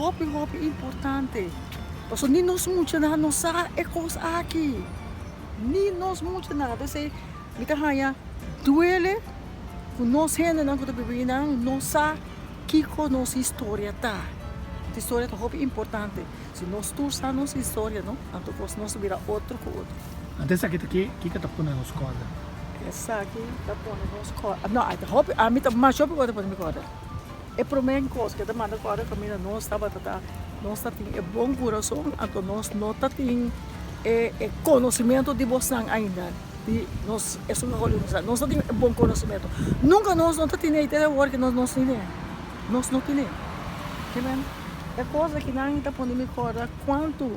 hopi hopi importante. Pasobra ni nos muchanan no sa e kos aki. Ni nos muchanan. P'esei mi ta haña duele ku nos hendenan ku ta biba einan no sa kiko nos historia ta. Nos historia ta hopi importante. Si nos tur sa nos historia no, anto kos nos ta bira otro ku otro. Anto esaki ta kiko ta pone nos kòrda? Esaki ta pone nos kòrda, no, hopi, ami ta masha hopi kos ta pone mi kòrda. E promé kos ke ta manda kòrda kaminda nos tabata ta, nos ta tin e bon kurason, anto nos no ta tin e e konosimentu di bosnan ainda, di nos esun ku a nos no tin e bon konosimentu. Nunka nos no ta tene te awor ke nos nos tene, nos no tene. Kimen e kos akinan ta pone mi kòrda kuantu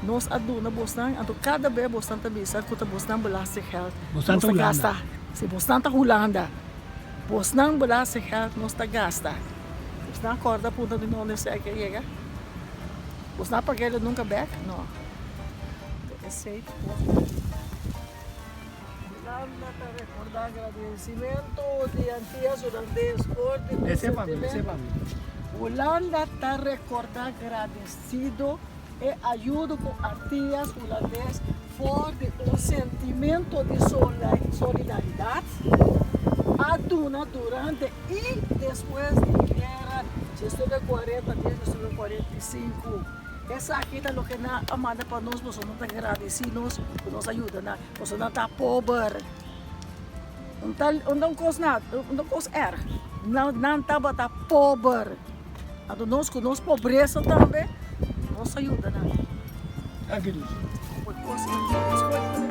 nos a duna bosnan, anto kada be bosnan ta bisa ku ta bosnan belastinggeld nos ta gasta. Si bosnan ta Hulanda. Bosnan belasting geld nos ta gasta. Bosnan corda punta di donde esey a yega? Bosnan a pag'e nunca bek? No. Esey ta cos. Hulanda ta recorda agradecimento di Antillas Hulandes for di un sentimento. Hulanda ta recorda gradecido e ayudo cu Antillas Hulandes For di un sentimento di solidaridad a duna durante y despues di guera 1940 te 1945. Esaki ta loke nan a manda pa nos, boso no ta gradeci nos cu nos a yuda nan, boso nan ta pober. Un ta un cos na, un cos erg, nan tabata pober. Anto nos ku nos pobresa tambe nos a yuda nan. Danki Dios. Por kos.